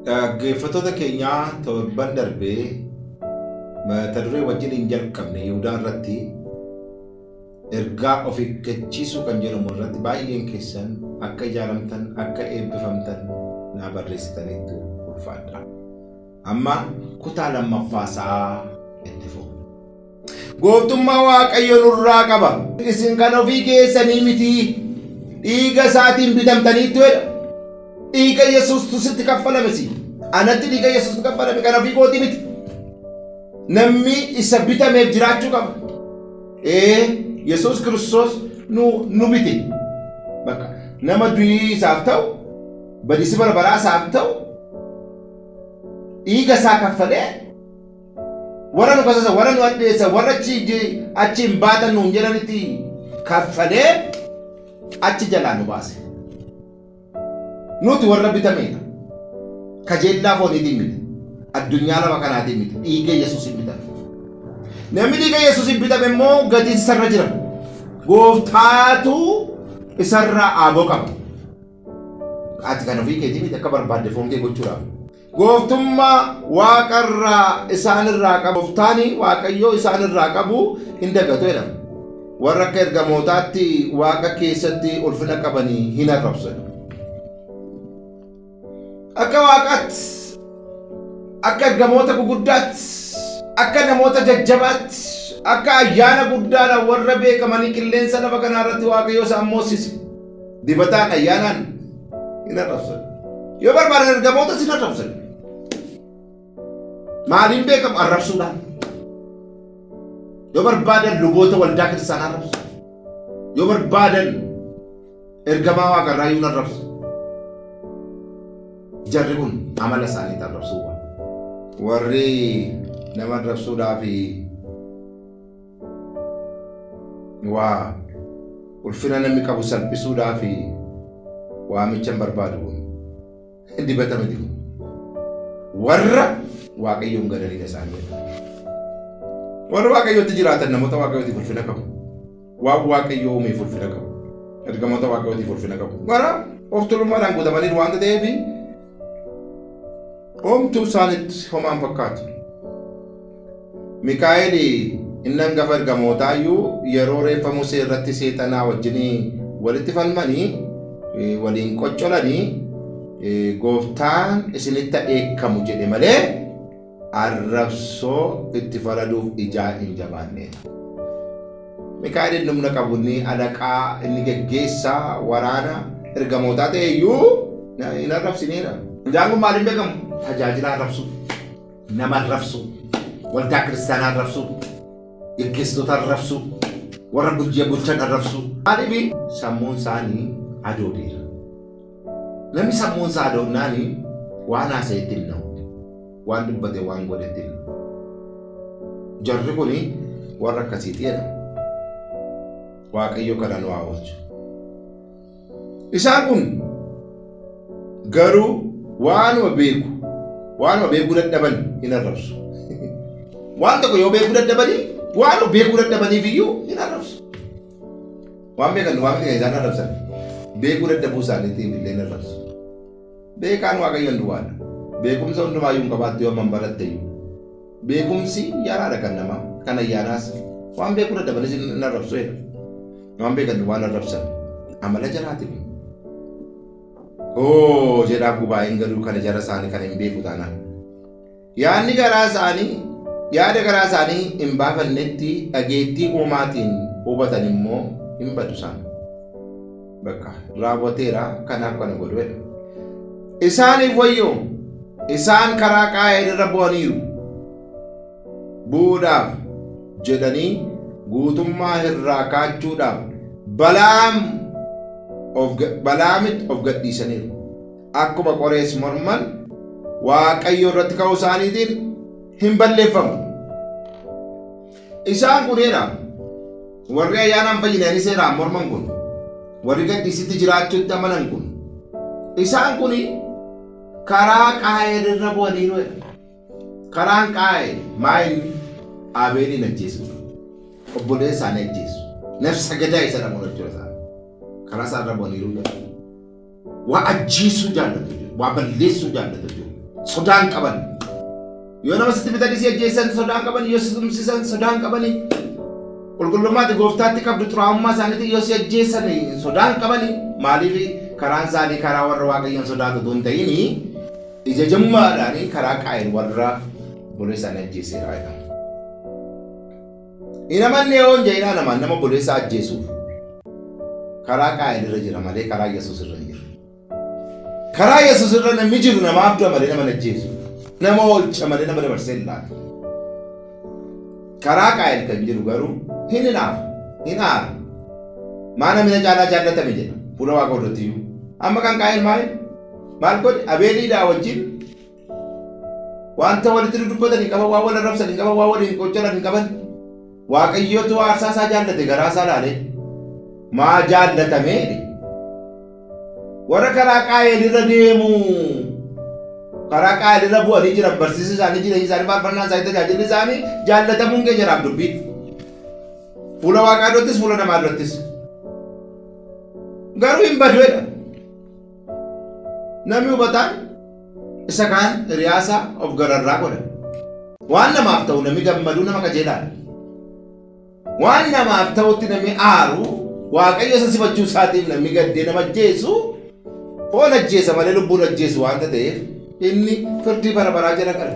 Dhaggeeffattoota keenyaa torban darbee mata duree wajjin hin jalqabne Yihudaa irratti ergaa of eeggachiisuu kan jedhamu irratti baay'een keessan akka ijaaramtan akka eebbifamtan naa barreessitaniitu ulfaadha. Amma kutaa lammaffaa isaa itti fufu. Gooftummaa Waaqayyo nurraa qaba. Isin kan ofii keessanii miti dhiiga isaatiin bitamtaniitu jedha. Dhiiga Yesuustu sitti kaffalame si. Anatti dhiiga Yesuustu kaffalame kan ofii kootii miti. Namni isa bitameef jiraachuu qaba. Yesuus Kiristoos nu bite. Bakka nama du'ii isaaf ta'u, badiisi bara baraa isaaf ta'u, dhiiga isaa kaffalee warra nu kasasa, warra nu addeessa, warra achi hin baatan nuun jedhanitti kaffalee achi jalaa nu baase. Nuti warra bitameedha. Kajeellaa fooniitiin miti. Addunyaa lafa kanaatiin miti. Dhiiga Yesuusiin bitame. Namni dhiiga Yesuusiin bitame immoo gatiin isarra jira. Gooftaatu isarraa aangoo qaba. Ati kan ofii keetii miti akka barbaadde foon kee gochuudhaaf. Gooftummaa waaqarraa isaanirraa qabu. Gooftaan Waaqayyoo isaanirraa qabu hin dagatu jedhama. Warra akka ergamootaatti waaqa keessatti ulfina qabanii hin arrabsu. Akka waaqaatti, akka ergamoota guguddaatti, akka namoota jajjabaatti, akka ayyaana guddaadhaan warra beekamanii qilleensa lafa kanaa irratti Waaqayyo isaan moosise. Dibataan ayyaanaan hin arrabsan. Yoo barbaadan ergamoota hin arrabsan. Maaliin beekamu? Arrabsuudhaan. Yoo barbaadan luboota waldaa kiristaanaa arrabsu. Yoo barbaadan ergamaa waaqarraa iyyuu arrabsu. Jarri kun amala isaaniitti arrabsuu. Warri nama arrabsuudhaaf waa ulfina namni qabu salphisuudhaaf waamicha hin barbaadu kun dibata miti kun. Warra Waaqayyoon gananiidha isaanii. Warra Waaqayyootti jiraatan namoota Waaqayyootiif ulfina qabu. Waan Waaqayyoo uumeef ulfina qabu. Ergamoota Waaqayyootiif ulfina qabu. Gara of tuulummaadhaan guutamanii waanta ta'eef homtuu isaanitti homaan fakkaatu. Mikaa'el inni hangafa ergamootaa iyyuu yeroo reeffa Musee irratti seexanaa wajjin walitti falmanii waliin qoccolanii gooftaan isinitti dheekkamu jedhe malee arrabsoo itti faraduuf ijaa hin jabaanneedha. Mikaa'el inni humna qabu inni alaqaa inni geggeessaa waraana ergamootaa ta'e iyyuu hin arrabsineedha. Isaan kun maaliin beekamu? Tajaajila arrabsuu, nama arrabsuu, waldaa kiristaanaa arrabsuu, geggeessitoota arrabsuu, warra bulchan arrabsuu. Maaliif sammuun isaanii adoodeera. Namni sammuun isaa adoonnaani waan haasa'etti hin na'u, waan dubbate waan godhetti hin na'u. Jarri kun warra akkasiiti jedha. Waaqayyo kana nu haa oolchu. Isaan kun garuu waanuma beeku, waanuma beekuu dadhaban hin arrabsu. Waan tokko yoo beekuu dadhabanii, waanuma beekuu dadhabaniif iyyuu hin arrabsu. Waan beekan waan miti isaan arrabsan. Beekuu dadhabuu isaaniitiif illee hin arrabsu. Beekaan Waaqayyoon duwwaadha. Beekumsa hundumaayyuu hin qabaattu yoo amman baratte iyyuu. Beekumsi yaraadha kan namaa, kan ayyaanaas. Waan beekuu dadhabanis hin arrabsu jedha. Waan beekan waan arrabsan. Amala jaraati. Oo jedhaa gubaa'een galuu kana jara isaanii kan hin beeku taanaan. Yaadni garaa isaanii yaada garaa isaanii hin baafannetti dhageettii uumaatiin hubatan immoo hin badu isaan. Bakka raawwateera kanaaf kana godhu jedha. Isaaniif wayyoo isaan karaa Qaayeel irra bu'aniiru. Bu'uudhaaf jedhanii guutummaa irraa kaachuudhaaf Balaamitti of gadhiisaniiru. Akkuma qorees morman Waaqayyo irratti ka'uu isaaniitiin hin balleeffamu. Isaan kuneedha. Warri ayyaanaan fayyinanii seeraan morman kun, warri gadhiisitti jiraachuutti amanan kun, isaan kun karaa Qaayeel irra bu'aniiru. Karaan Qaayeel maa inni Abeeliin ajjeesuudha. Obboleessa isaanii ajjeesu. Nafsa gadaa isa dhabu jechuudha isaan. Karaa isaan irra bu'aniiru jedha. Waa ajjeesuu jaallatu jechuudha. Waa balleessuu jaallatu jechuudha. Sodaan qaban. Yoo nama sitti bitanii si ajjeesan sodaan qaban, yoo si tumsisan sodaan qabani. Qulqullummaatti gooftaatti qabdu xuraa'ummaa isaaniitiin yoo si ajjeesan sodaan qabani. Maaliif karaan isaanii karaa warra Waaqayyoon sodaatu otoo hin ta'in ija jabummaadhaan karaa Qaayil warra obboleessa isaanii ajjeeseera jedhama. Hin amanne yoo hin jedhinaa namaan nama obboleessa ajjeesuuf karaa Qaayil irra jira malee karaa Yesuus irra hin jiru. Karaa Yesuus irra namni jiru namaaf du'a malee nama hin ajjeesu. Nama oolcha malee nama dabarsee hin laatu. Karaa Qaayil kan jiru garuu hin hinaafu, hin aaru. Maa namni caalaa jaallatame jedha fuula Waaqa duratti iyyuu. Amma kan Qaayil maali? Maal godhe? Abeeliidhaa wajjin wanta walitti dubbatan hin qaban, waan wal arrabsan hin qaban, waan waliin qoccolan hin qaban. Waaqayyootu aarsaa isaa jaallate garaa isaa laalee. Maa jaallatame jedhe. Warra karaa Qaayil irra deemu karaa Qaayil irra bu'anii jiran barsiisni isaanii jireenya isaanii faarfannaan isaanii tajaajilli isaanii jaallatamuun keenya jiraaf dubbii. Fuula Waaqaa durattis fuula namaa durattis. Garuu hin badu jedha. Namni hubataan isa kaan hiriyaasaa of gararraa godha. Waan namaaf ta'u namni gammaduu nama qajeelaadha. Waan namaaf ta'utti namni aaru Waaqayyo isa simachuu isaatiif namni gaddee nama ajjeesu foon ajjeesa malee lubbuun ajjeesu waanta ta'eef inni firdii bara baraa jala gala.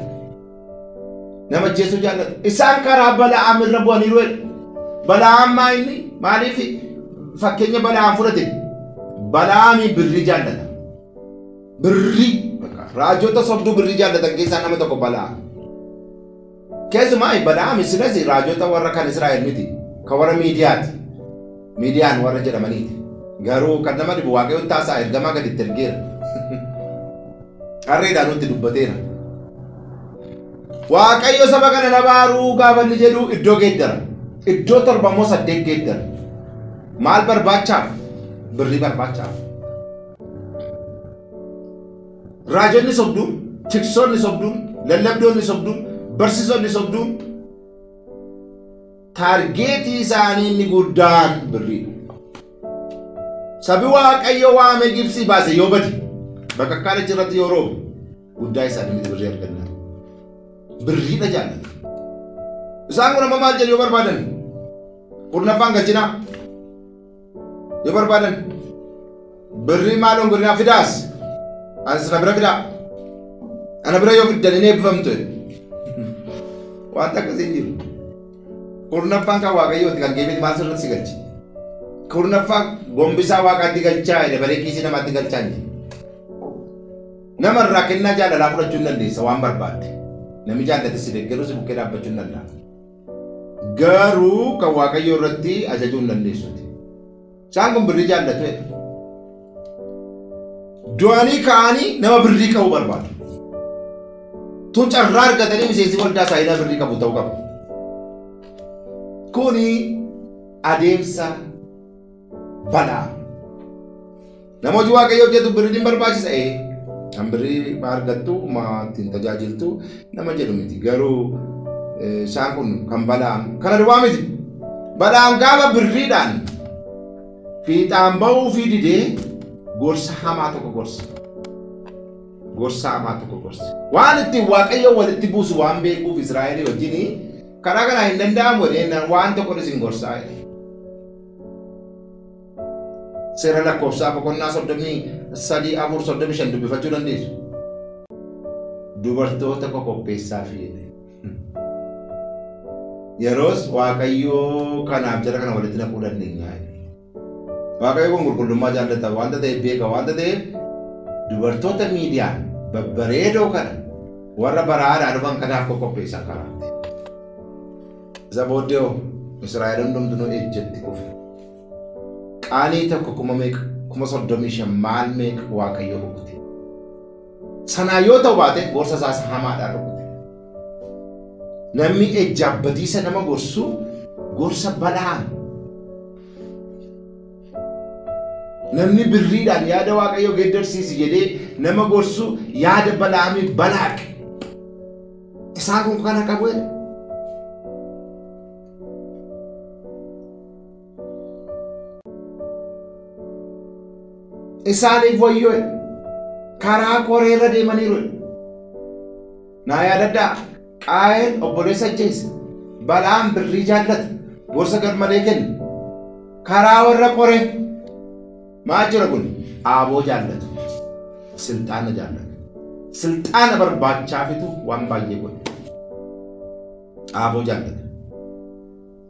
Nama ajjeesuu jaallatu. Isaan karaa Bala'aam irra bu'aniiru jedha. Bala'aam maa inni maaliif fakkeenya Bala'aam fudhate? Bala'aami birrii jaallata. Birrii raajota sobduu birrii jaallatan keessaa nama tokko Bala'aam. Keessumaa Bala'aam silas raajota warra kan Israa'el miti kan warra miidiyaati. Miidiyaan warra jedhamaniiti. Garuu kan nama dhibu Waaqayyoon taasaa ergamaa gadi itti ergeera. Harreedhaan nutti dubbateera. Waaqayyo saba kana na baaruu gaafa inni jedhu iddoo geeddara. Iddoo 7 immoo 8 geeddara. Maal barbaachaaf? Birrii barbaachaaf. Raajonni sobduun, tiksoonni sobduun, lallabdoonni sobduun, barsiisonni sobduun taargeetii isaanii inni guddaan birriidha. Sabi Waaqayyo waame Gibsii baase yoo bade bakakkaan achirratti yoo roobe guddaa isaanii miti birrii argannaa. Birriidha jaallatu. Isaan kun amma maal jedhu yoo barbaadan? Kurnaffaan galchinaa. Yoo barbaadan birrii maaloon godinaa fidaas. Anis na bira fidaa. Ana bira yoo fiddan hin eebbifamtu. Wanta akkasii hin jiru. Kurnaffaan kan Waaqayyooti kan geebiti maal sirratti si galchi? Kurnaffaan gombisaa Waaqaatti galchaa jedhe malee kiisii namaatti galchaa hin jiru. Namarraa kennaa jaalalaa fudhachuu hin dandeessa waan barbaadde. Namni jaallate si deeggaruu si bukkee dhaabbachuu hin danda'a. Garuu kan Waaqayyoo irratti ajajuu hin dandeessuuti. Isaan kun birrii jaallatu jedha. Du'anii ka'anii nama birrii qabu barbaadu. Tun carraa argatanii miseensi waldaa isaanii nama birrii qabu ta'uu qaba. Kuni adeemsa balaa. Nama hojii Waaqayyoo hojjetu birriin hin barbaachisa. Kan birrii argattu maa ittiin tajaajiltu nama jedhu miti. Garuu isaan kun kan balaa kana duwwaa miti. Balaan gaafa birriidhaan fiixaan ba'uu fi didee gorsa hamaa tokko gorsa. Gorsa hamaa tokko gorsa. Waan ittiin Waaqayyo walitti buusu waan beekuuf Israa'elii wajjin karaa kanaa hin danda'amu jedhee waan tokko isin gorsaa jedhe. Seera lakkoofsaa boqonnaa 33, 4, 35 dubbifachuu dandeessu. Dubartoota qoqopheessaa fi jedhe. Yeroos Waaqayyoo kanaaf jara kana walitti naquu dandeenya. Waaqayyo kun qulqullummaa jaallata waanta ta'eef beeka waanta ta'eef dubartoota miidiyaan babbareedoo kana warra baraadhaa dhufan kanaaf qoqopheessan karaatti. Isa booddee hoo Israa'el hundumtuu ejjetti kufe. Qaanii tokko 35,000 maal meeqa Waaqayyo rukute. Sanaa yoo ta'u baate gorsa isaas hamaadhaan rukute. Namni ejjaaf badiisa nama gorsu gorsa balaan. Namni birriidhaan yaada Waaqayyoo geeddarsiisi jedhee nama gorsu yaada balaamii balaaq. Isaan kun kana qabu jedhe. Isaaniif wayyoo jedhe. Karaa koree irra deemaniiru jedhe. Naa yaadaddaa Qaayeen obboleessa ajjeese. Bala'aan birrii jaallate. Gorsa garmalee kenne. Karaa warra qore. Maal jira kun? Aaboo jaallatu. Silxaana jaallatu. Silxaana barbaachaafatu waan baay'ee godhe. Aaboo jaallatu.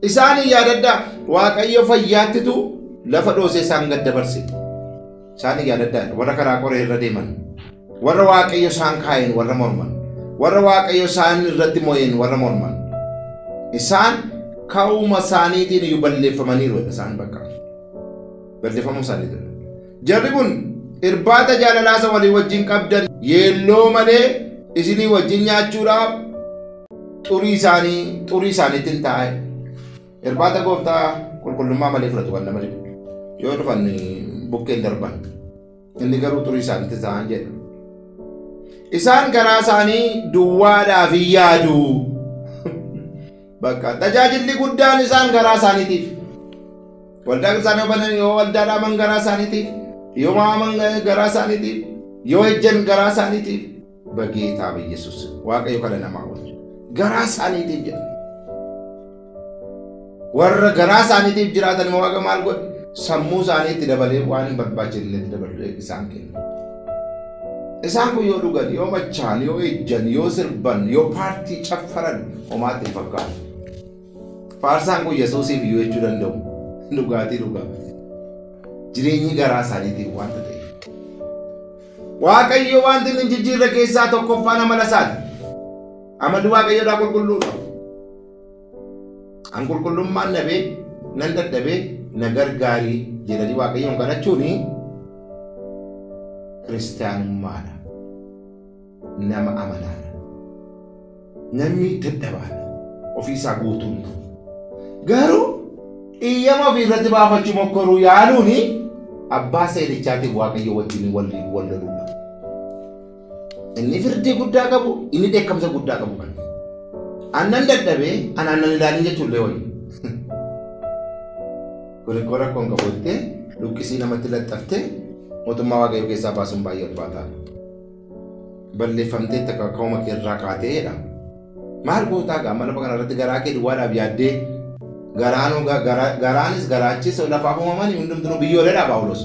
Isaan yaadaddaa Waaqayyo fayyaattitu lafa dhoosee isaan gad dabarse. Isaan yaadaddaa warra karaa qoree irra deeman. Warra Waaqayyo isaan kaa'een warra morman. Warra Waaqayyo isaan irratti mo'een warra morman. Isaan ka'uma isaaniitiin iyyuu balleeffamaniiru isaan bakka. Balleeffamuu isaaniitiin. Jarri kun irbaata jaalalaa isa walii wajjin qabdan yeelloo malee isinii wajjin nyaachuudhaaf xurii isaaniitiin taa'e. Irbaata gooftaa qulqullummaa malee fudhatu kan nama dhibu. Yoo dhufan bukkeen darban. Inni garuu xurii isaaniitti taa'an jedha. Isaan garaa isaanii duwwaadhaaf hin yaadu. Bakka tajaajilli guddaan isaan garaa isaaniitiif. Waldaa isaanii banan yoo waldaa dhaaban garaa isaaniitiif, yoo maaman garaa isaaniitiif, yoo ejjan garaa isaaniitiif. Bageetaa Yesuus Waaqayyo kana namaa wajjin garaa isaaniitiif jedha. Warra garaa isaaniitiif jiraatan immoo Waaqa maal godhe? Sammuu isaaniitti dabalee waan hin barbaachifnetti dabalee isaan kenna. Isaan kun yoo dhugan, yoo machaan, yoo ejjan, yoo sirban, yoo paartii caffaran homaatti hin fakkaatu. Faarsaan kun Yesuusiif iyyuu jechuu danda'u. Dhugaatii dhugaa. Jireenyi garaa isaaniitiif waanta ta'eef. Waaqayyo wanti inni jijjiirre keessaa tokkoffaan amala isaati. Amalli Waaqayyoodhaa qulqulluudha. An qulqullummaan dhabee, nan dadhabee, na gargaarii jedhanii Waaqayyoon kadhachuuni kiristaanummaadha. Nama amanaadha. Namni dadhabaadha. Ofiisaa guutuun ta'u. Garuu iyyama ofii irratti baafachuu mokkoruu yaaluuni abbaa seerichaatiif Waaqayyo wajjin wal loluudha. Inni firdii guddaa qabu, inni dheekkamsa guddaa qabu kan. Annan dadhabee, an aannan ilaalin jechuullee wayyu. Kun rakkoon qabu jettee luqqisii namatti laxxaftee mootummaa Waaqayyoo keessaa baasuun baay'ee ulfaataadha. Balleeffamtee takka akkuma kee irraa kaatee jedha. Maal gootaa gaa mana kana irratti garaa kee duwwaadhaaf yaaddee garaanis garaachis lafaaf uumamanii hundumtuu biyyooleedha Phaawulos.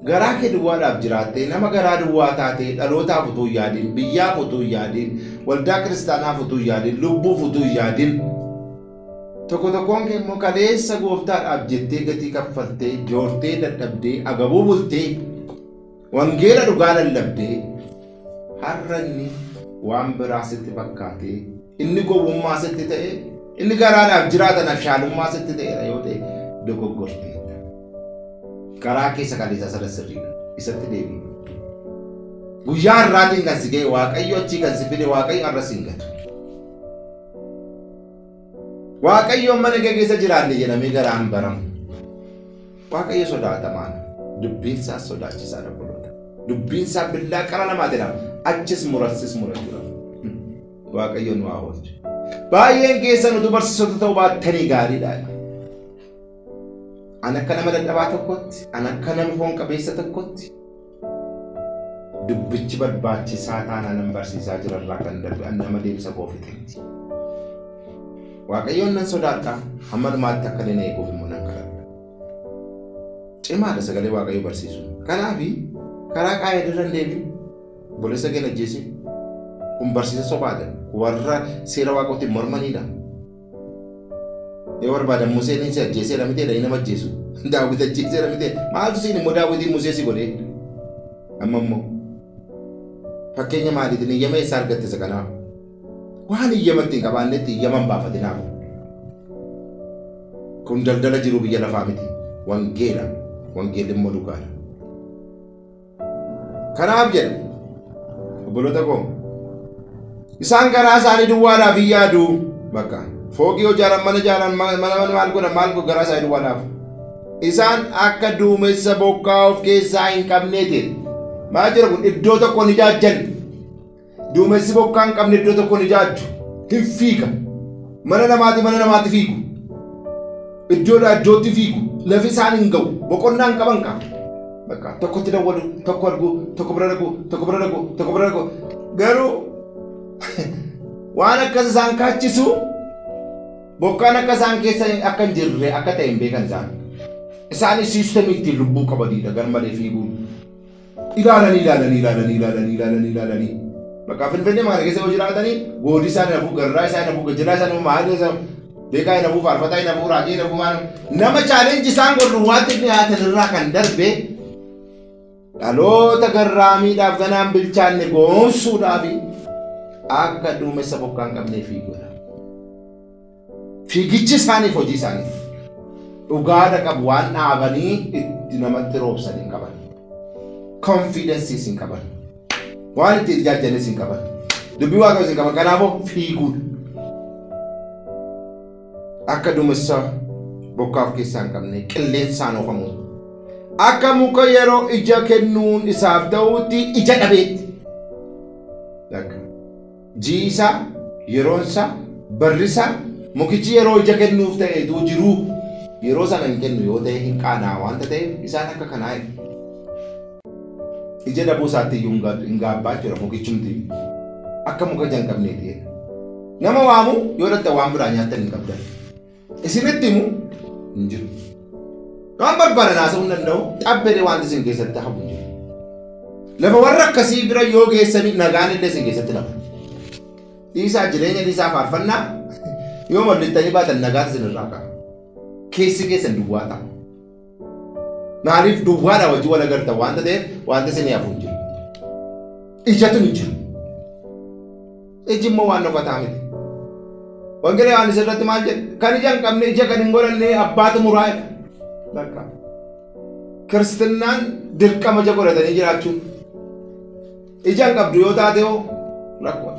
Garaa kee duwwaadhaaf jiraattee nama garaa duwwaa taatee dhalootaaf utuu hin yaadin, biyyaaf utuu hin yaadin, waldaa kiristaanaaf utuu hin yaadin, lubbuuf utuu hin yaadin. Tokko tokkoon kee immoo kaleessa gooftaadhaaf jettee gatii kaffaltee, joortee dadhabdee, agabuu bultee, wangeela dhugaa lallabdee har'a inni waan biraa sitti fakkaatee, inni gowwummaa sitti ta'e, inni garaadhaaf jiraatan abshaalummaa sitti ta'eera yoo ta'e dogoggorteetta. Karaa keessa kaleessaa sana sirriidha. Isatti deebi'i. Guyyaa har'aatiin kan si ga'e Waaqayyo achii kan si fide Waaqayyo har'a si hin gatu. Waaqayyo mana kee keessa jiraanne jedhamee garaan baramu. Waaqayyo sodaatamaadha. Dubbiin isaa sodaachisaadha obboloota. Dubbiin isaa billaa qara namaa jedhama. Achis murassis murachuudha. Waaqayyo nu haa oolchu. Baay'een keessan utuu barsiisota ta'uu baattanii gaariidha. An akka nama dadhabaa tokkotti, an akka nama foon qabeessa tokkotti dubbichi barbaachisaa taanaan nan barsiisaa jirarraa kan darbe an nama deemsa koo fixe. Waaqayyoon nan sodaadha. Hamma dhumaatti akka inni eeguuf immoo nan kadhadha. Cimaadha sagalee Waaqayyoo barsiisuun. Kanaaf karaa qaayee irra hin deebiin. Obboleessa kee hin ajjeesin. Kun barsiisa sobaadha. Warra seera Waaqootiin mormanidha. Yoo barbaadan Museen si ajjeeseera miteedha inni nama ajjeesu. Daawit ajjeeseera miteedha. Maaltu siin immoo Daawitiin Musee si godhee? Amma immoo fakkeenya maaliitiin iyyama eessaa argatte isa kanaaf? Waan iyyama ittiin qabaannetti iyyama hin baafatinaaf. Kun daldala jiru biyya lafaa miti. Wangeela. Wangeelli immoo dhugaadha. Kanaaf jedha obboloota koo isaan garaa isaanii duwwaadhaaf hin yaadu. Bakka fooqii yoo ijaaran mana ijaaran mana maal godhan maal godhan garaa isaanii duwwaadhaaf. Isaan akka duumessa bokkaa of keessaa hin qabneeti. Maal jira kun iddoo tokko hin ijaajjan. Duumessi bokkaa hin qabne iddoo tokko hin ijaajju. Hin fiiga. Mana namaatti fiigu. Iddoodhaa iddootti fiigu. Lafi isaan hin ga'u. Boqonnaa hin qaban kaa. Bakka tokkotti dawwalu, tokko argu, tokko bira dhaqu, tokko bira dhaqu, tokko bira dhaqu. Garuu Waan akkas isaan kaachisu bokkaan akka isaan keessa akka hin jirre akka ta'e hin beekan isaan. Isaanis siistemii ittiin lubbuu qabaniidha garmalee fiiguun. Ilaalanii ilaalanii ilaalanii ilaalanii ilaalanii ilaalanii. Bakka Finfinnee magaalaa keessa yoo jiraatanii goodii isaan hafuu, garraa isaan hafuu, gajjalaa isaan hafuu, maal isaan beekaa hin hafuu, faarfataa hin hafuu, raajii hin hafuu, maal nama chaalenji isaan godhu waanti dhiyaatan irraa kan darbe dhaloota garraamiidhaaf ganaan bilchaanne goomsuudhaaf akka duumessa bokkaa hin qabnee fiiguudha. Fiigichi isaaniif hojii isaaniif dhugaadha qabu waan dhaabanii itti namatti roobsan hin qaban. Konfiidensiis hin qaban. Waan itti ijaajjanis hin qaban. Dubbii waaqayyoos hin qaban. Kanaafuu fiiguudha. Akka duumessa bokkaa of keessaa hin qabne qilleensaan oofamu. Akka muka yeroo ija kennuun isaaf ta'utti ija dhabeetti. Ji'i isaa, yeroon isaa, barri isaa mukichi yeroo ija kennuuf ta'etu jiru yeroo sana hin kennu yoo ta'e hin qaanaa waanta ta'eef isaan akka kanaa jedhu. Ija dhabuu isaatti iyyuu hin gaabbaa jira mukichumti akka muka ija hin qabneeti jedha. Nama waamu yoo dhatte waan biraa nyaattan hin qabdan. Isinitti himu hin jiru. Waan barbaadan haasa'uu hin danda'u xabbee wanti isin keessatti hafu hin jiru. Lafa warra akkasii bira yoo geessanii nagaan illee isin keessatti lafa. Dhiisaa jireenya dhiisaa faarfannaa yoo mallittanii baatan nagaatu isin irraa ka'a. Keessi keessan duwwaa ta'a. Maaliif duwwaadha wajjin wal agartan waanta ta'eef wanti isin hafu hin jiru. Ijatu hin jiru. Iji immoo waan dhokataa miti. Wangeela Yohaannis irratti maal jedhe? Kan ija hin qabne ija kan hin godhanne abbaatu muraa jedha. Bakka. Kiristinnaan dirqama ija godhatanii jiraachuun. Ija hin qabdu yoo taate hoo rakkoo.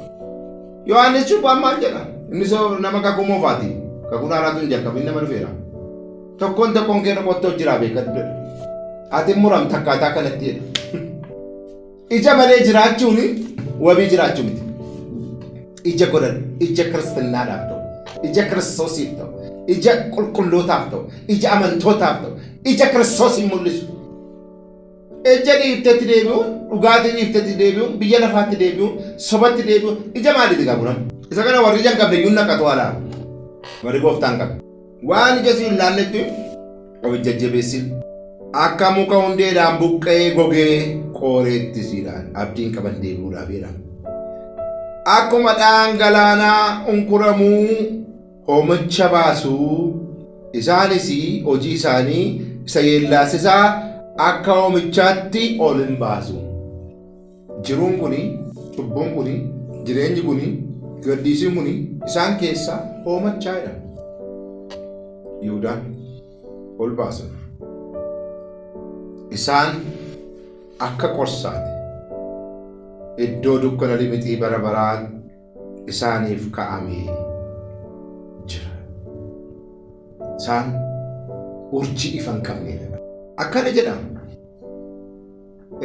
Yohaannis cuuphaan maal jedha? Inni soo nama kakuu moofaati. Kakuun haaraatu hin jalqabin nama dhufeera. Tokkoon tokkoon keenya qottoo jira beekadhu jedha. Ati muramta akkaataa kanatti jedha. Ija malee jiraachuun wabii jiraachuu miti. Ija godhadhu, ija kiristinnaa ta'u, ija kiristoosiif ta'u, ija qulqullootaaf ta'u, ija amantootaaf ta'u, ija kiristoosiin mul'isu. Ija dhiiftetti deebi'uun, dhugaatii dhiiftetti deebi'uun, biyya lafaatti deebi'uun, sobatti deebi'uun, ija maaliiti qabu nama? Isa kana warri ija hin qabne iyyuu naqatu alaa. Warri gooftaan qabu. Waan ija si hin laalletti of jajjabeessin. Akka muka hundeedhaan buqqee gogee qooreetti siidhaan abdiin qaban deebi'uudhaaf jedhama. Akkuma dhaan unkuramuu hoomacha baasuu isaanis hojii isaanii isa yeellaasisaa akka hoomichaatti ol hin baasu. Jiruun kuni, cubbuun kuni, jireenyi kuni, gaddisiin kuni isaan keessa hoomachaa jedhama. Yihuudaan ol baasan. Isaan akka qorsaati. Iddoo dukkana limixii bara baraan isaaniif kaa'amee jira. Isaan urjii ifa hin qabnedha. Akkana jedhama.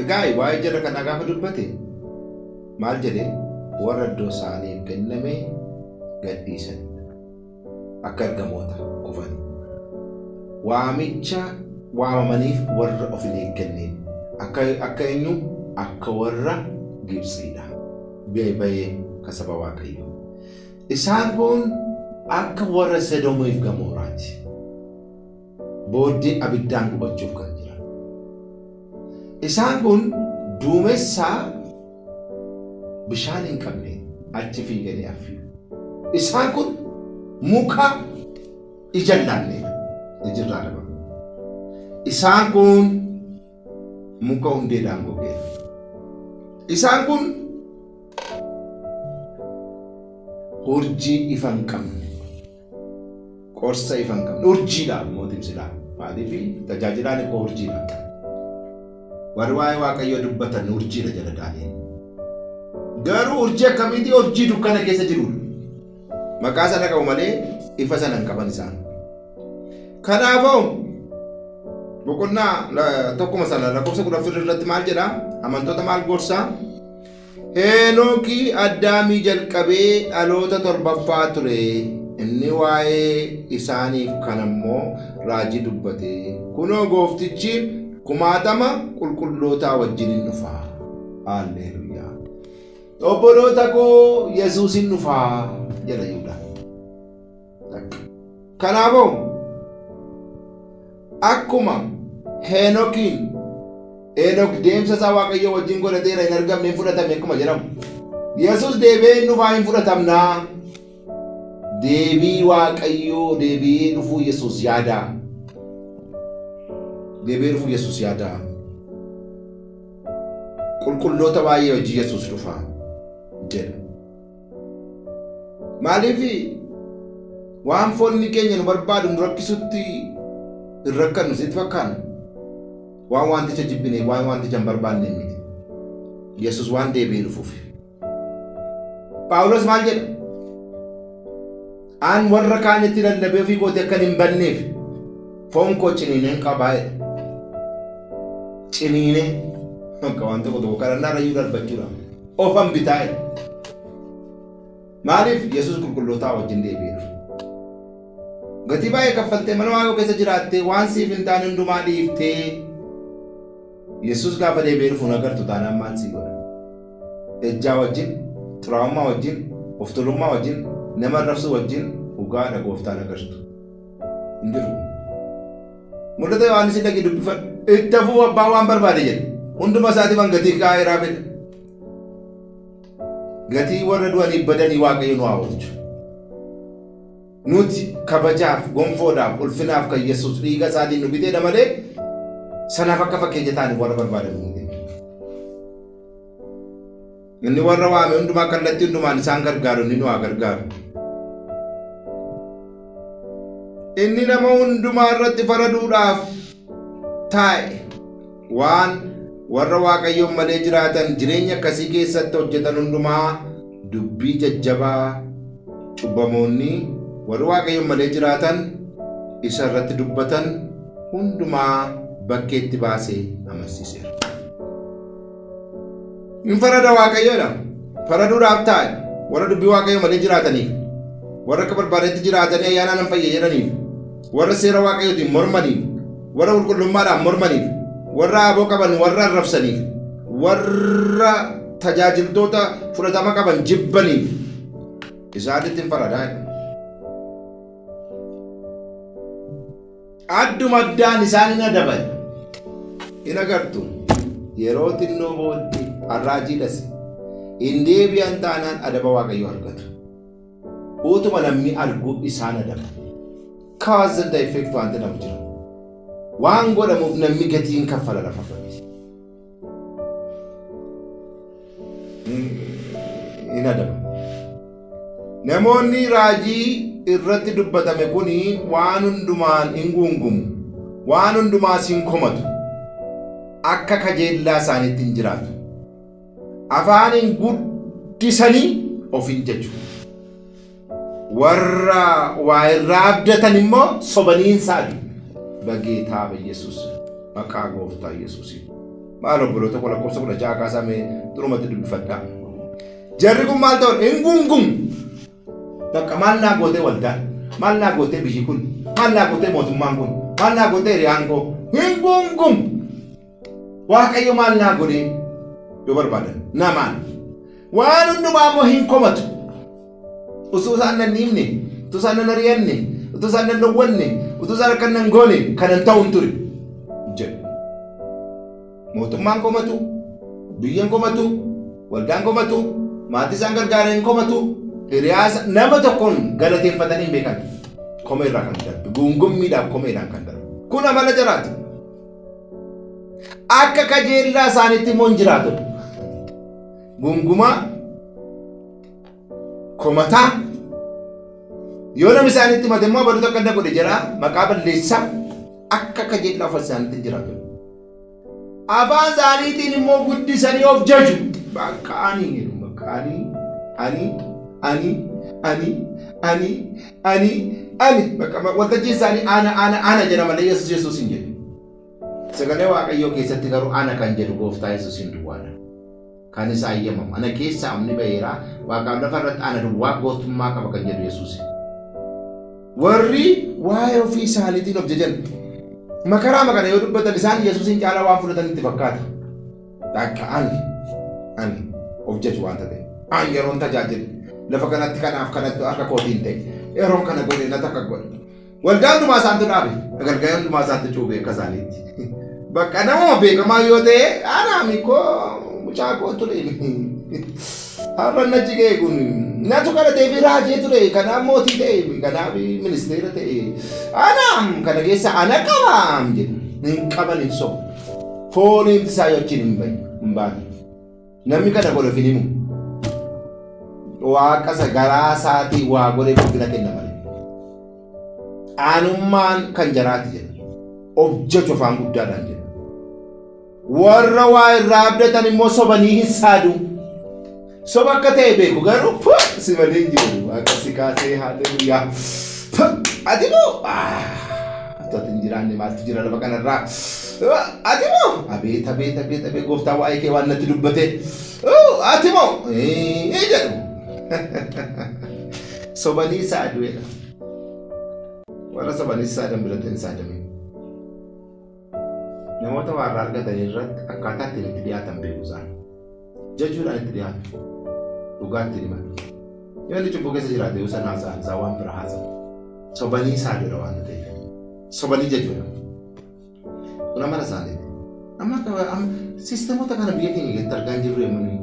Egaa waa'ee jara kanaa gaafa dubbate maal jedhee warra iddoo isaaniif kenname gadhiisan akka ergamoota kufan. Waamicha waamamaniif warra of hin eegganne akka eenyu akka warra Gibxiidha. Bayee kan saba Waaqayyoo. Isaan kun akka warra Sodoomiif Gamooraati. Booddee abiddaan gubachuuf kan jiran. Isaan kun duumessaa bishaan hin qabne achi fiiganii affiigu. Isaan kun muka ija hin laanneedha. Ijirraa dhabamu. Isaan kun muka hundeedhaan gogeera. Isaan kun urjii ifa hin qabne, qorsa ifa hin qabne, urjiidha mootiin silaa. Maaliif tajaajilaan immoo urjiidha. Warri waa'ee Waaqayyoo dubbatan urjiidha jedha Daani'el. Garuu urjii akkamiiti? Urjii dukkana keessa jirudha. Maqaa sana qabu malee ifa sana hin qaban isaan. Kanaafuu boqonnaa tokkuma sana lakkoofsa 14 irratti maal jedha? Amantoota maal gorsaa? Heenooki Addaamii jalqabee dhaloota torbaffaa ture. Inni waa'ee isaaniif kan ammoo raajii dubbate. Kunoo gooftichi kumaatama qulqullootaa wajjin hin dhufa. Alleluuyaa. Obboloota koo Yesuusin dhufaa jedha Yihuudaan. Kanaafuu akkuma Heenok deemsa isaa Waaqayyo wajjin godhateera hin argamne hin fudhatamne akkuma jedhamu. Yesuus deebi'ee hin dhufaa hin fudhatamnaa. Deebii Waaqayyoo deebi'ee dhufuu Yesuus yaadaa. Deebi'ee dhufuu Yesuus yaadaa. Qulqulloota baay'ee wajjin Yesuus dhufaa jedha. Maaliif waan foonni keenya nu barbaadu nu rakkisutti hin rakkannu sitti fakkaanna. Waan wanticha jibbine waan wanticha hin barbaanne miti. Yesuus waan deebi'ee dhufuuf. Phaawulos maal jedha? Aan warra kaanitti lallabee ofii kootii akka hin banneef foon koo ciniineen qabaa jedha. Ciniinee akka waan tokko tokko kadhannaa irra iyyuu darbachuudha. Ofan bitaa jedha. Maaliif Yesuus qulqullootaa wajjin deebi'ee dhufe? Gatii baay'ee kaffaltee mana Waaqayyoo keessa jiraattee waan siif hin taane hundumaa dhiiftee Yesuus gaafa deebi'ee dhufu hin agartu taanaan maal sii godha? Ejjaa wajjin, xuraa'ummaa wajjin, of tolummaa wajjin, nama arrabsuu wajjin dhugaadha gooftaan agartu. Hin jiru. Mul'ata Yohaannis dhaqii dubbifadhu. Itti hafuu abbaan waan barbaade jedhe. Hunduma isaatiif hangatii kaa'eeraa fedha. Gatii warra du'anii badanii Waaqayyo nu haa oolchu. Nuti kabajaaf, gonfoodhaaf, ulfinaaf kan Yesuus dhiiga isaatiin nu biteedha malee sanaaf akka fakkeenya ta'aniif warra barbaadan miti. Inni warra waame hundumaa kallattii hundumaan isaan gargaaru inni nu haa gargaaru. Inni nama hundumaa irratti faraduudhaaf taa'e waan warra Waaqayyoon malee jiraatan jireenya akkasii keessatti hojjetan hundumaa dubbii jajjabaa cubbamoonni warri Waaqayyoon malee jiraatan isa irratti dubbatan hundumaa bakkeetti baasee amansiiseera. Hin farada Waaqayyoodha. Faraduudhaaf taa'e warra dubbii Waaqayyoo malee jiraataniif, warra akka barbaadetti jiraatanii ayyaanaan hin fayye jedhaniif, warra seera Waaqayyootiin mormaniif, warra qulqullummaadhaan mormaniif, warra aboo qaban warra arrabsaniif, warra tajaajiltoota fudhatama qaban jibbaniif isaanitti hin faradaa. Adduma addaan isaan hin adaban. Hin agartu. Yeroo xinnoo booddee arraajiidhas hin deebi'an taanaan adaba Waaqayyoo argatu. Utuma namni argu isaan adaba. Cause and effect wanti namu jira. Waan godhamuuf namni gatiin kaffala lafa irratti. Hin adaba. Namoonni raajii irratti dubbatame kuni waan hundumaan hin guungumu, waan hundumaas hin komatu, akka kajeellaa isaaniitti hin jiraatu. Afaaniin guddisanii of hin jaju. Warra waa irraa abdatan immoo sobanii hin saadu. Bageetaa Yesuus maqaa gooftaa Yesuusiin. Maal obboloota koo lakkoofsa 16 kaasaa mee xurumatti dubbifadhaa. Jarri kun maal ta'u hin guungumu. Bakka maal naa gootee waldaan, maal naa gootee biyyi kun, maal naa gootee mootummaan kun, maal naa gootee hiriyaan koo hin guungumu. Waaqayyo maal naa godhee yoo barbaadan namaan waan hundumaa immoo hin komatu. Utuu isaan nan dhiibne, utuu isaan nan ari'anne, utuu isaan nan dhowwanne, utuu isaan akka nan goone kanan ta'u hin ture jedhu. Mootummaan komatu, biyyan komatu, waldaan komatu, maatii isaan gargaaran hin komatu, hiriyaasa nama tokkoon galateeffatanii hin beekan. Koma irraa kan darbe, guungummiidhaaf komeedhaan kan darbe. Kun amala jaraati. Akka kajeellaa isaaniitti immoo hin jiraatu. Guungumaa, komataa, yoo namni isaaniitti himate immoo abaluu takka inni godhe jedhaa maqaa balleessaa akka kajeellaa of isaaniitti hin jiraatu. Afaan isaaniitiin immoo guddisanii of jaju. Bakka ani jedhu bakka ani ani ani ani ani ani ani bakka waltajjii isaanii ana ana ana jedha malee Yesuus Yesuus hin jedhu. Sagalee Waaqayyoo keessatti garuu ana kan jedhu gooftaa Yesuus hin duwwaadha. Kan isa ayyamamu ana keessaa amni baheeraa waaqaaf lafa irratti ana duwwaa gooftummaa qaba kan jedhu Yesuus. Warri waa'ee ofii isaaniitiin of jajan makaraa makana yoo dubbatan isaan Yesuusin caalaa waan fudhatan itti fakkaata. Bakka ani ani of jaju waanta ta'e. An yeroon tajaajile lafa kanatti kanaaf kanatti harka kootiin ta'e yeroon kana godhe na takka godhe. Waldaan hundumaa isaantu dhaabe agalgala hundumaa isaantu cuube akka isaaniitti. Bakka nama beekamaa yoo ta'e anaami koo mucaa koo ture. Har'a na jigee kun natu kana ta'e fi raajee ture kanaaf mootii ta'e kanaaf ministeera ta'e anaam kana keessa ana qabaam jedhu hin qaban hin sobu. Fooniin isaa wajjin hin bahin hin baane. Namni kana godhe of hin himu. Waaqa isa garaa isaatii waa godhee guddina kenna malee. Aanummaan kan jaraati jedha. Of jaju afaan guddaadhaan jedha. Warra waa irraa abdatan immoo sobanii hin saadu. Soba akka ta'e beeku garuu si malee hin jiru. Akka si kaasee haaleluyyaa. Ati moo ati hin jiraanne maaltu jira lafa kanarraa? Ati moo abeet abeet abeet abeet gooftaa waa'ee kee waan natti dubbate. Ati moo jedhu. Sobanii saaduudha. Warra sobanii saadan biratti hin saadamin. Namoota waa irraa argatan irratti akkaataa ittiin itti dhiyaatan beeku isaan. Jajuudhaan itti dhiyaatu. Dhugaa itti himan. Yoo inni cubbuu keessa jiraate yoo sana haasa'an isaa waan bira haasa'u. Sobanii saaduudha waan ta'eef. Sobanii jajuudha. Kun amala isaaniiti. Amma siisteemota kana biyya keenya keessatti argaa hin jirru yommuu nuyi.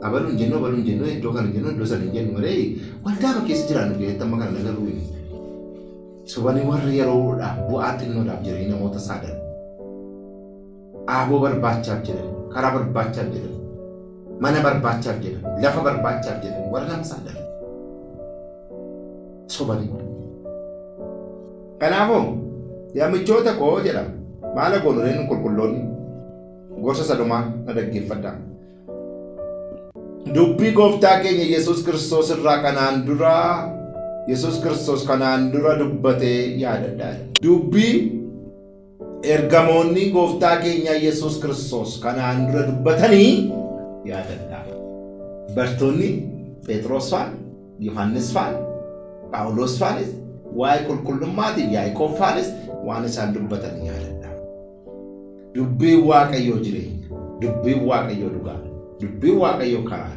Abaluu hin jennu abaluu hin jennu iddoo kana hin jennu iddoo sana hin jennu malee waldaa keessa jiraannu keessatti amma kana nagaruu hin. Sobanii warri yeroodhaaf bu'aa xinnoodhaaf jiranii namoota saadan. Aaboo barbaachaaf jedhan, karaa barbaachaaf jedhan, mana barbaachaaf jedhan, lafa barbaachaaf jedhan warra nama saadan. Sobanii. Kanaafuu yaa michoota koo jedhama. Maala goonoreen qulqulloonni gorsa sadumaa na dhaggeeffadhaa. Dubbii gooftaa keenya Yesuus Kiristoos irraa kanaan dura Yesuus Kiristoos kanaan dura dubbatee yaadadhaa. Dubbii ergamoonni gooftaa keenya Yesuus Kiristoos kanaan dura dubbatanii yaadadhaa. Bartoonni Phexros faan, Yohaannis faan, Phaawulos faanis waa'ee qulqullummaatiif Yaaqoob faanis waan isaan dubbatan yaadadhaa. Dubbiin Waaqayyoo jireenya, dubbiin Waaqayyoo dhugaa, dubbiin Waaqayyoo karaa,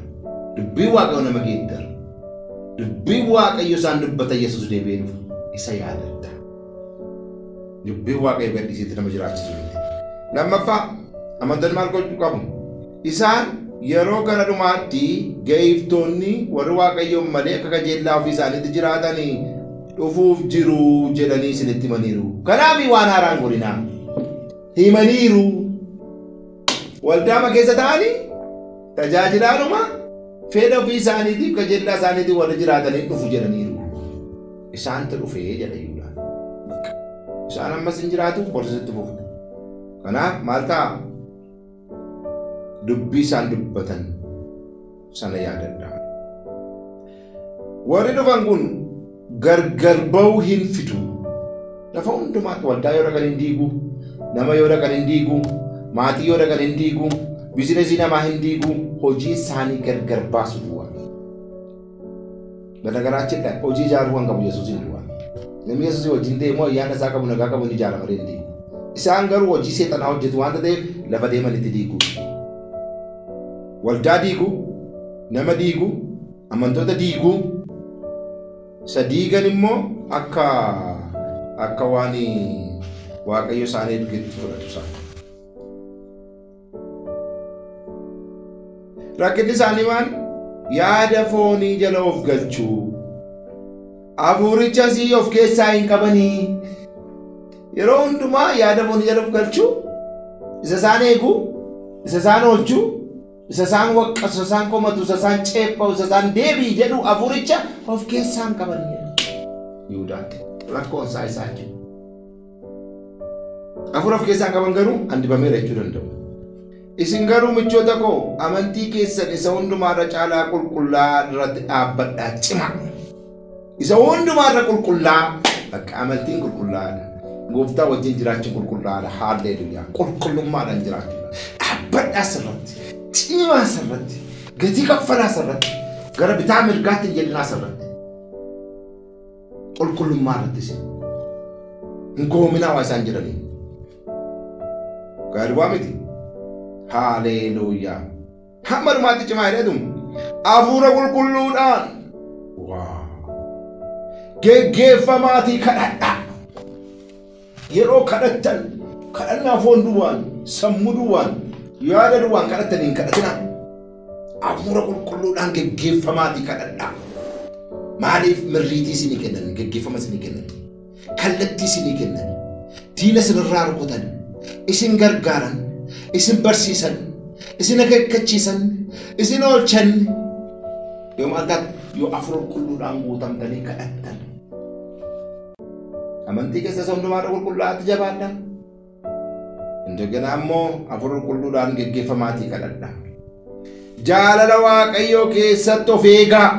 dubbiin Waaqayyoo nama geeddara. Dubbiin Waaqayyoo isaan dubbatan Yesuus deebi'ee dhufa isa yaadadha. Dubbiin Waaqayyoo gadhiisiitti nama jiraachisu miti. Lammaffaa amantoonni maal gochuu qabu? Isaan yeroo gara dhumaatti ga'iftoonni warri Waaqayyoon malee akka qajeellaa ofii isaaniitti jiraatanii dhufuuf jiru jedhanii isinitti himaniiru. Kanaaf waan haaraan godhinaa. Himaniiru. Waldaama keessa ta'anii tajaajilaanuma fedha ofii isaaniitiif qajeellaa isaaniitiif warri jiraatanii dhufu jedhaniiru. Isaantu dhufee jedha Yihuudaan. Isaan ammas hin jiraatu barsiisutti fufu. Kanaaf maal ta'a? Dubbii isaan dubbatan sana yaadadhaa. Warri dhufan kun gargar ba'uu hin fidu. Lafa hundumaatti waldaa yoo dhaqan hin diigu, nama yoo dhaqan hin diigu, maatii yoo dhaqan hin diigu, bizinesii namaa hin diigu, hojii isaanii gargar baasu duwwaa. Garagaraachidha hojii ijaaruu kan qabu Yesuus hin duwwaa. Namni Yesuus wajjin deemu ayyaana isaa qabu nagaa qabu ni ijaara malee hin diigu. Isaan garuu hojii seexanaa hojjetu waan ta'eef lafa deemanitti diigu. Waldaa diigu, nama diigu, amantoota diigu. Isa diigan immoo akka waan Waaqayyo isaanii ergetti fudhatu isaan. Rakkinni isaanii waan yaada foonii jala of galchuu. Hafuurichas of keessaa hin qabanii. Yeroo hundumaa yaada foonii jala of galchuu, isa isaan eegu, isa isaan oolchuu, isa isaan waqqasu, isa isaan komatu, isa isaan ceepha'u, isa isaan deebii jedhu hafuuricha of keessaa hin qabanii. Yihuudaan rakkoon isaa isaa jiru. Hafuura of keessaa hin qaban garuu an dibameera jechuu danda'u. Isin garuu michoota koo amantii keessan isa hundumaarra caalaa qulqullaa irratti dhaabbadhaa cimaa. Isa hundumaarra qulqullaa bakka amantiin qulqullaadha. Gooftaa wajjin jiraachuun qulqullaadha. Haalleluuyaa. Qulqullummaadhaan jiraachuudha. Dhaabbadhaa sirratti, cimaa sirratti, gatii kaffalaa sirratti, gara bitaa mirgaatti hin jedhinaa sirratti. Qulqullummaa irrattis hin goominaa waa isaan jedhanii. Gaarii waa miti. Haalleluuyaa. Hamma dhumaatti cimaa jedheetu Hafuura qulqulluudhaan geggeeffamaatii kadhadhaa. Yeroo kadhattan kadhannaa foon duwwaan, sammuu duwwaan, yaada duwwaan kadhattan hin kadhatinaa. Hafuura qulqulluudhaan geggeeffamaatii kadhadhaa. Maaliif mirriitii isinii kennan, geggeeffama isinii kennan, kallattii isinii kennan, diina isinirraa rukutan, isin gargaaran, isin barsiisan, isin akeekkachiisan, isin oolchan. Yoo maal taate yoo hafuura qulqulluudhaan guutamtanii kadhattan. Amantii keessa isa hundumaarra qulqullaa'aatti jabaadha. Indegena ammoo hafuura qulqulluudhaan geggeeffamaatii kadhadha. Jaalala Waaqayyoo keessatti of eegaa.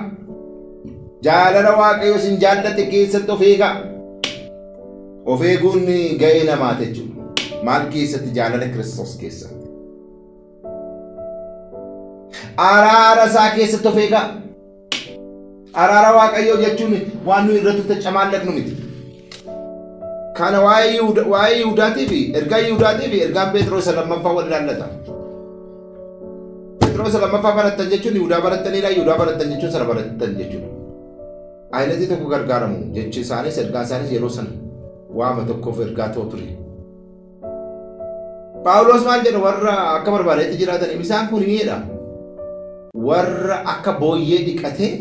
Jaalala Waaqayyoo isin jaallate keessatti of eegaa. Of eeguun ga'ee namaati jechuudha. Maal keessatti? Jaalala Kiristoos keessatti. Araara isaa keessatti of eegaa. Araara Waaqayyoo jechuun waan nuyi irratti taccamaallaqnu miti. Kana waa'ee Yihuudaatii fi ergaa Yihuudaatii fi ergaan Phexros isa lammaffaa wal ilaallata. Phexros isa lammaffaa barattan jechuun Yihudaa barattanidha. Yihudaa barattan jechuun sana barattan jechuudha. Ayinatii tokko gargaaramu jechi isaanis ergaan isaanis yeroo sana waama tokkoof ergaa ta'u ture. Phaawulos maal jedha warra akka barbaadetti jiraatan isaan kun jedha. Warra akka booyyee dhiqatee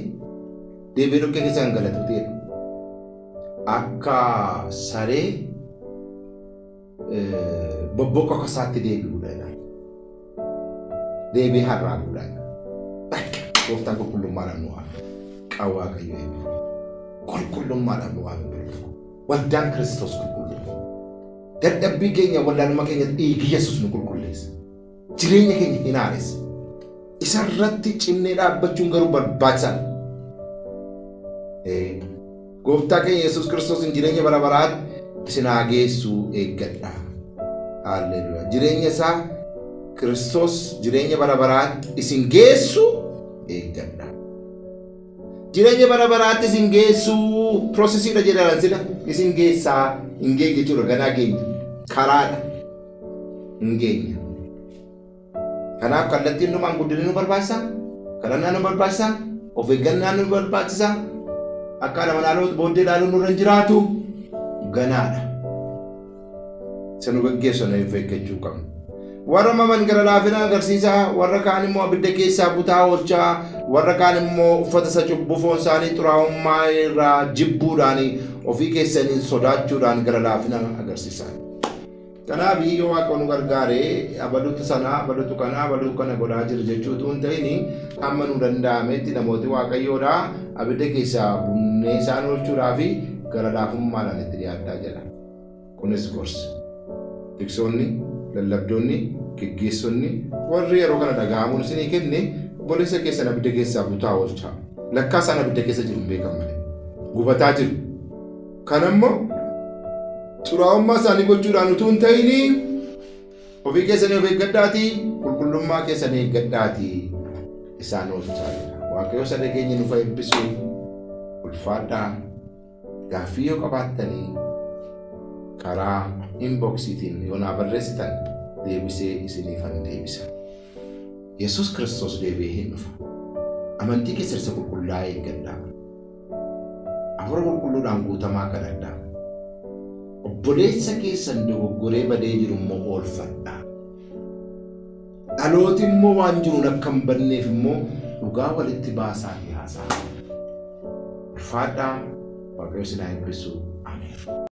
deebi'ee dhoqqee keessa gangalatu ta'edha. Akka saree bobboqa akka isaatti deebi'uudha. Deebi'ee harraaguudha. Gooftaan qulqullummaadhaan nu waame. Qawwaa Waaqayyoo eebbifamu. Qulqullummaadhaan nu waame. Waldaan Kiristoos qulqulluu. Dadhabbii keenya wallaalummaa keenya dhiigi Yesuus nu qulqulleessa. Jireenya keenya hin haaressa. Isarratti cimnee dhaabbachuun garuu barbaachisaadha. Gooftaa keenya Yesuus Kiristoos jireenya bara baraatti isin haa geessu eeggadha. Haalleluuyaa. Jireenya isaa Kiristoos jireenya bara baraatti isin geessu eeggadha. Jireenya bara baraatti isin geessu piroosesiidha jedhan sila isin geessaa hin geenye jechuudha ganaa geenya karaadha hin geenya. Kanaaf kallattiin dhumaan guddinni nu barbaachisa, kadhannaa nu barbaachisa, of eeggannaa nu barbaachisa. Akka nama ilaaluutti booddee ilaaluun nurra hin jiraatu ganaadha. Isa nu geggeessu of eeggachuu qabna. Warra maman gara laafina agarsiisaa, warra kaan immoo abidda keessaa butaa oolchaa, warra kaan immoo uffata isa cubbuu foon isaanii xuraa'ummaa irraa jibbuudhaan ofii keessanii sodaachuudhaan gara laafina agarsiisaa. Kanaaf yoo Waaqa nu gargaaree abaluutu sana, abaluutu kana, abaluutu kana godhaa jira jechuutu hin ta'in hamma nu danda'ametti namooti Waaqayyoodhaa abidda keessaa bunnee isaan oolchuudhaa fi gara laafummaadhaan itti dhiyaadhaa jedha. Kunis gorsa. Tiksoonni, lallabdoonni, geggeessonni warri yeroo kana dhaga'amuun isinii kenne obboleessa keessan abidda keessaa butaa oolchaa. Lakkaa isaan abidda keessa jiru hin beekan malee. Gubataa jiru. Kanammoo xuraa'ummaa isaanii gochuudhaan utuu hin ta'in ofii keessanii of eeggadhaatii qulqullummaa keessanii eeggadhaatii isaan oolchaa jira. Waaqayyo sada keenya nuuf eebbisu ulfaadhaa. Gaaffii yoo qabaattanii karaa inboxiitiin yoo naa barreessitan deebisee isiniifan deebisa. Yesuus Kiristoos deebi'ee hin dhufa. Amantii keessa isa qulqullaa'ee eeggadhaa. Hafuura qulqulluudhaan guutamaa kadhadhaa. Obboleessa keessan dogoggoree badee jiru immoo oolfadhaa. Dhalooti immoo waan jiruun akka hin badneef immoo dhugaa walitti baasaa fi haasaa. Ulfaadhaa. Waaqayyo isin haa eebbisu. Ameen.